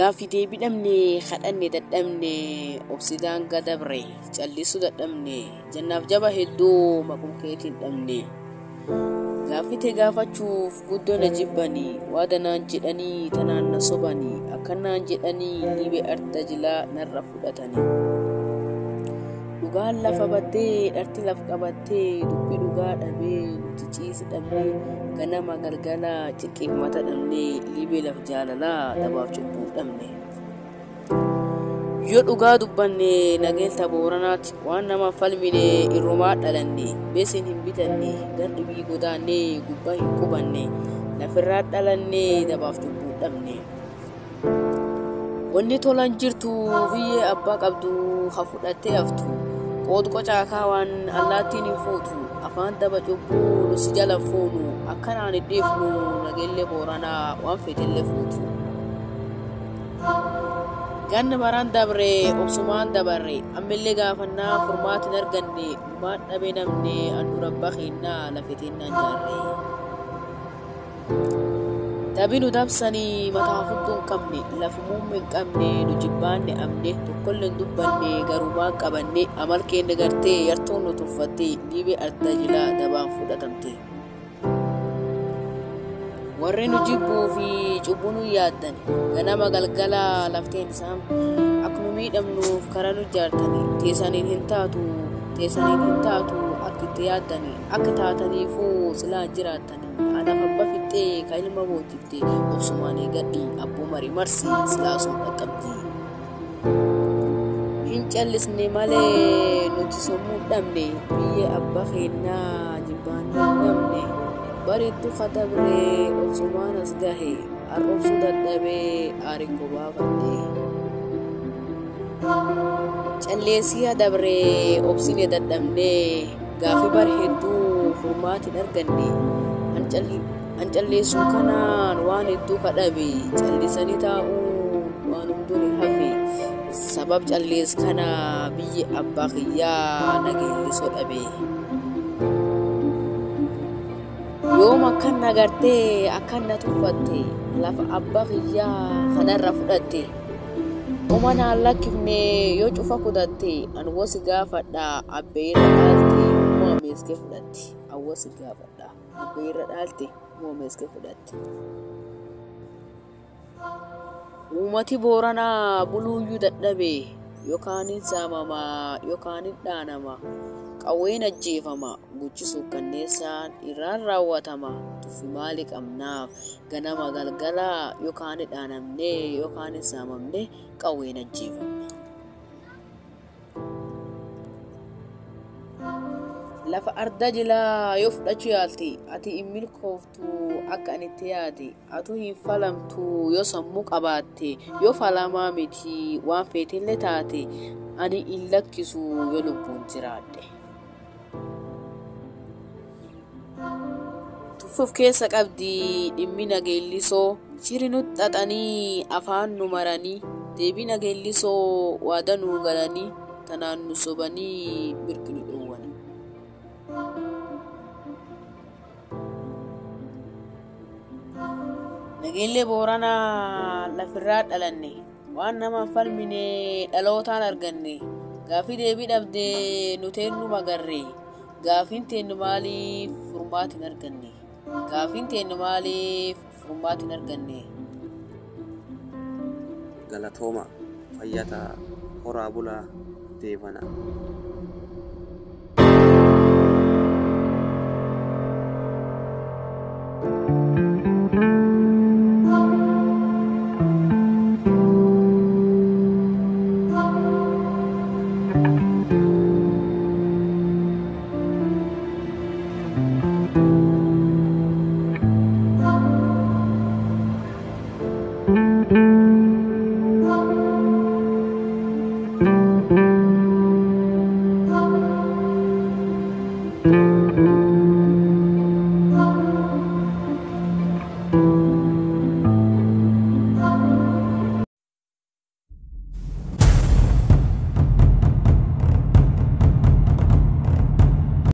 Gaaffii deebii dhabne kadhanne dadhabne obsi daangaa dabre callisuu dadhabne jannaaf jaba hedduu maqum keetiin dhabne. Gaaffii tee gaafachuuf guddoo na jibbanii waadanaan jedhanii tanaan na sobanii akkanaan jedhanii liibee arda jilaa narra fudhatanii. Dhugaan lafa baddee dharti laf qabattee dubbii dhugaa dhabee nuti ciisi dhabnee ganama galgala cinqiif mata dhabnee liibee laf jaalalaa dabaaf cubbuu dhabne. Yoo dhugaa dubbanne nageelta booranaati waan nama falmine irrumaa dhalanne beeseen hin bitanne gar dhibii godaannee gubbaa hin qubanne lafirraa dhalanne dabaaf cubbuu dhabne. Wanni tolan jirtu biyyee abbaa qabdu ha fudhattee haftu qoodu qocaakaa waan allaattiin hin fuutu afaan daba cubbuu nu si jala fuunu akkanaan hin dhiifnu nageellee booranaa waan feetellee fuutu. Ganna baraan dabre obsumaan dabarre ammillee gaafannaa furmaati hin arganne numaan dhabe namne handhuura abbaa keennaa lafeteennaan jaarre. Dabi nu dabsanii mataa furtuu hin qabne lafa muummee hin qabne nu jibbaanne amne tokkollee hin dubbanne garumaan qabanne amal keenya gartee yartuun nu tuffatte dhiibee arda jilaa dabaan fudhatamte. Warri nu jibbuu fi cubbuu nu yaaddan ganama galgala lafteen isaan akka nu miidhamnuuf karaa nu jaartani teessaniin hin taatu akka itti yaaddani akka taataniifuu silaa jiraattani anaaf abba fixxee ka ilma bootifte obsumaan eegadhi abboo marii marsi silaa sun dhaqqabdi. Hin callisne malee nuti sammuu dhabne biyya abbaa keennaa jibbaannee hin dhabne. Bareedduu kadabree obsumaan as gahe arrobsuu dadhabee aariin baafadhe. Calleessii adabree obsine dadhabnee gaaffii bar hedduu furmaati hin arganne. An calleessuu kanaan waan hedduu kadhabe callisanii taa'uun waan hunduu hafe. Sabab callees kana biyyi abbaa kiyyaa nageellisoo dhabe. Yoom akkan agartee akkan na tuffatte lafa abbaa kiyyaa kanarra fudhatte. Uma naan lakkifne yoo cufa kutatte an wasi gaafadha abbee irra dhaalte moo meeskee fudhatte. An wasi gaafadha abbee irra dhaalte moo meeskee fudhatte. Uummati booranaa buluuyyuu dadhabe yookaan hin saamamaa yookaan hin dhaanama. Qawween ajjeefama gochi suukkanneessaan irraan raawwatama tuffi maali qabnaaf ganama galgala yookaan hin dhaanamne yookaan hin saamamne qawween ajjeefamna. Lafa arda jilaa yoo fudhachuu yaalte ati hin milkooftu akka ani itti yaade atu hin falamtu yoo sammuu qabaatte yoo falamaa miti waan feetillee taate ani hin lakkisu yoo lubbuun jiraadhe. Tuffuuf keessa qabdi dhimmi nageellisoo shiri nu xaxanii afaan nu maranii deebii nageellisoo waada nu galanii tanaan nu sobanii mirgi nu dhoowwani. Nageellee booranaa lafirraa dhalanne waan nama falmine dhalootaan arganne gaaffii deebii dhabdee nu teennu magarre gaaffiin teennu maaliif furmaati hin arganne gaaffiin teennu maaliif furmaati hin arganne. Galatooma fayyataa horaa bulaa deebanaa.